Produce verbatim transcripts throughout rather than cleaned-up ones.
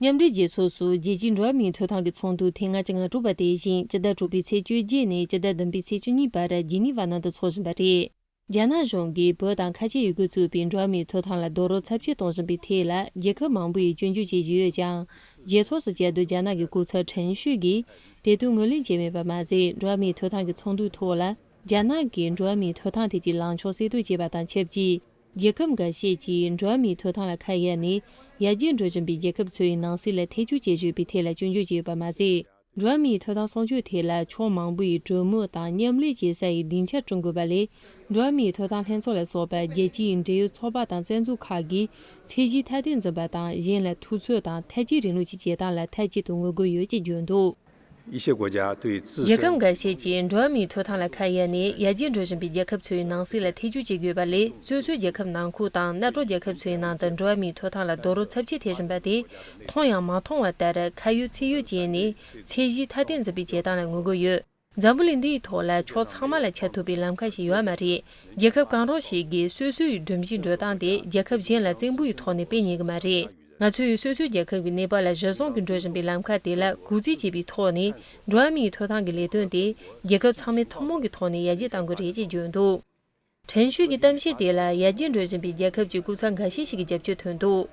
མཉམ་འབྲེལ་རྒྱལ་ཚོགས་སུ་རྒྱལ་སྤྱིའི་འགྲོ་བ་མིའི་ཐོབ་ཐང་གི་ཚོགས་འདུ་ཐེངས་ལྔ་བཅུ་ང་དྲུག་པ་དེ་བཞིན་སྤྱི་ཟླ་དྲུག་པའི་ཚེས་བཅོ་བརྒྱད་ནས་སྤྱི་ཟླ་བདུན་པའི་ཚེས་བཅུ་གཉིས་བར་ཇི་ནི་ཝ་ནང་དུ་འཚོགས་བཞིན་པ་རེད། རྒྱ་ནག་གཞུང་གིས་བོད་དང་ཁ་ཆེ་ཡུལ་གྲུ་ཚུད་པའི་འགྲོ་བ་མིའི་ཐོབ་ཐང་ལ་རྡོག་རོལ་ཚབས་ཆེ་གཏོང་བཞིན་པའི་ཐད་ལ་རྒྱལ་ཁབ་མང་པོས་སྐྱོན་བརྗོད་བྱེད་བཞིན་ཡོད་ཀྱང་། རྒྱལ་ཚོགས་སུ་བཅར་དུས་རྒྱ་ནག་གི་སྐུ་ཚབ་ཁྲེན་ཤུས་ཀྱིས་དེ་དོན་ངོས་ལེན་བྱས་མེད་པ་མ་ཟད། འགྲོ་བ་མིའི་ཐོབ་ཐང་གི་ཚོགས་འདུའི་ཐོག་ལ་རྒྱ་ནག་གིས་འགྲོ་བ་མིའི་ཐོབ་ཐང་ཐད་ཀྱི་ལངས་ཕྱོགས་གསལ་སྟོན་བྱས་པ་དང་ཆབས་ཅིག་རྒྱལ་ཁབ་འགའ་ཤས་ཀྱིས་འགྲོ་བ་མིའི་ཐོབ་ཐང་ལ་ཁ་གཡར་ནས་ཡར་རྒྱས་འགྲོ་བཞིན་པའི་རྒྱལ་ཁབ་ཚོའི་ནང་སྲིད་ལ་ཐེ་བྱུས་བྱེད་བཞིན་པའི་ཐད་ལ་སྐྱོན་བརྗོད་བྱས་ཡོད་པ་མ་ཟད། འགྲོ་བ་མིའི་ཐོབ་ཐང་སྲུང་སྐྱོབ་ཐད་ལ་ཕྱོགས་མང་པོ་ཡིས་གྲོས་མོལ་དང་མཉམ་ལས་བྱེད་ས་ཡི་སྡིངས་ཆ་བསྐྲུན་དགོས་པ་ལས། འགྲོ་བ་མིའི་ཐོབ་ཐང་ལྷན་ཚོགས་ལ་སོགས་པ་རྒྱལ་སྤྱིའི་འབྲེལ་ཡོད་ཚོགས་པ་དང་རྩ་འཛུགས་ཁག་གིས་ཚད་གཞི་མཐའ་དོན་འཛིན་པ་དང་གཞན་ལ་ཐུབ་ཚོད་དང་ཐལ་སྐྱེད་རིང་ལུགས་ཀྱི་བྱེད་སྟངས་ལ་མཐའ་གཅིག་ཏུ་ངོ་རྒོལ་ཡོད་ཅེས་བརྗོད་འདུག། 一些国家对自身 རྒྱལ་ཁབ་འགའ་ཤས་ཀྱིས་འགྲོ་བ་མིའི་ཐོབ་ཐང་ལ་ཁ་གཡར་ནས་ཡར་རྒྱས་འགྲོ་བཞིན་པའི་རྒྱལ་ཁབ་ཚོའི་ནང་སྲིད་ལ་ཐེ་བྱུས་བྱེད་དགོས་པ་ལས། སོ་སོའི་རྒྱལ་ཁབ་ནང་ཁུལ་དང་ནང་ཁུལ་རྒྱལ་ཁབ་ཚོའི་ནང་དུ་འགྲོ་བ་མིའི་ཐོབ་ཐང་ལ་རྡོག་རོལ་ཚབས་ཆེ་ཐེབས་བཞིན་པ་དེ་མཐོང་ཡང་མ་མཐོང་བ་ལྟར་ཁ་ཡོད་ཚིག་ཡོད་བྱས་ནས་ཚད་གཞི་མཐའ་དོན་འཛིན་པའི་བྱེད་སྟངས་ལ་ངོ་རྒོལ་ཡོད། འཛམ་བུ་གླིང་འདིའི་ཐོག་ལ་ཕྱོགས་ཚང་མ་ལ་ཁྱབ་ཐུབ་པའི་ལམ་ཁ་ཞིག་ཡོད་མ་རེད། རྒྱལ་ཁབ་གང་རུང་ཞིག་གིས་སོ་སོའི་སྒྲོམ་གཞི་འགྲོ་སྟངས་དེ་རྒྱལ་ཁབ་གཞན་ལ་བཙན་པོའི་ཐོག་ནས་སྤེལ་ཉན་གི་མ་རེད། ང་ཚོས་སོ་སོའི་རྒྱལ་ཁབ་ཀྱི་གནས་བབ་ལ་གཞིར་བཟུང་གིས་འགྲོ་བཞིན་པའི་ལམ་ཁ་དེ་ལ་གུས་བརྩི་བྱེད་པའི་ཐོག་ནས་འགྲོ་བ་མིའི་ཐོབ་ཐང་གི་ལས་དོན་དེ་རྒྱལ་ཁབ་ཚང་མས་ཐུན་མོང་གི་ཐོག་ནས་ཡར་རྒྱས་གཏང་དགོས་རེད་ཅེས་བརྗོད་འདུག། ཁྲེན་ཤུས་ཀྱི་གཏམ་བཤད་དེ་ལ་ཡར་རྒྱས་འགྲོ་བཞིན་པའི་རྒྱལ་ཁབ་ཀྱི་སྐུ་ཚབ་འགའ་ཤས་ཤིག་གིས་རྒྱབ་སྐྱོར་ཐོན་འདུག།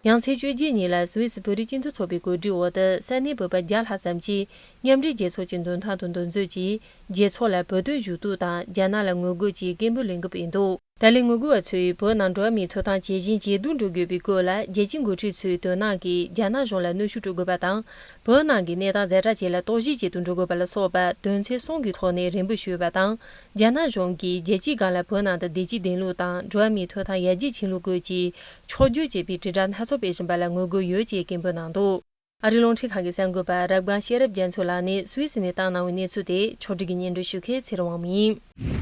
ཡང་ཚེས་བཅོ་བརྒྱད་ཉིན་ལ་སུད་སི་བོད་རིགས་སྤྱི་མཐུན་ཚོགས་པའི་གོ་སྒྲིག་འོག་ཏུ་ས་གནས་བོད་པ་བརྒྱ་ལྷག་ཙམ་གྱིས་མཉམ་འབྲེལ་རྒྱལ་ཚོགས་ཀྱི་མདུན་ཐང་དུ་འདུ་འཛོམས་ཀྱིས་རྒྱལ་ཚོགས་ལ་བོད་དོན་ཞུ་གཏུག་དང་རྒྱ་ནག་ལ་ངོ་རྒོལ་གྱི་སྐད་འབོད་ལེན་གི་ཡིན་འདུག། ད་ལན་ངོ་རྒོལ་བ་ཚོས་བོད་ནང་འགྲོ་བ་མིའི་ཐོབ་ཐང་ཇེ་ཞན་ཇེ་སྡུག་འགྲོ་དགོས་པའི་སྐོར་ལ་རྒྱལ་སྤྱིའི་འགོ་ཁྲིད་ཚོས་དོ་སྣང་གིས་རྒྱ་ནག་གཞུང་ལ་གནོན་ཤུགས་སྤྲོད་དགོས་པ་དང་། བོད་ནང་གི་གནས་སྟངས་ཛ་དྲག་ཅན་ལ་རྟོག་ཞིབ་བྱེད་དུ་འགྲོ་དགོས་པ་ལ་སོགས་པ་དོན་ཚན་གསུམ་གྱི་ཐོག་ནས་རེ་འབོད་ཞུས་པ་དང་། རྒྱ་ནག་གཞུང་གིས་རྒྱལ་སྤྱིའི་སྒང་ལ་བོད་ནང་དུ་བདེ་སྐྱིད་ལྡན་ལུགས་དང་འགྲོ་བ་མིའི་ཐོབ་ཐང་ཡར་རྒྱས་ཕྱིན་ལུགས་སྐོར་གྱི་ཕྱོགས་བསྒྱུར་བྱས་པའི་དྲིལ་བསྒྲགས་སྣ་ཚོགས་སྤེལ་བཞིན་པ་ལ་ངོ་རྒོལ་ཡོད་ཅེས་སྐད་འབོད་གནང་འདུག། ཨ་རིའི་རླུང་འཕྲིན་ཁང་གི་གསར་འགོད་པ་རབ་སྒང་ཤེས་རབ་རྒྱ་མཚོ་ལགས་ནས་སུད་སི་ནས་བཏང་གནང་བའི་གནས་ཚུལ་དེ་ཕྱོགས་སྒྲིག་གིས་སྙན་སྒྲོན་ཞུ་མཁན་ཚེ་རིང་དབང་མོ་ཡིན།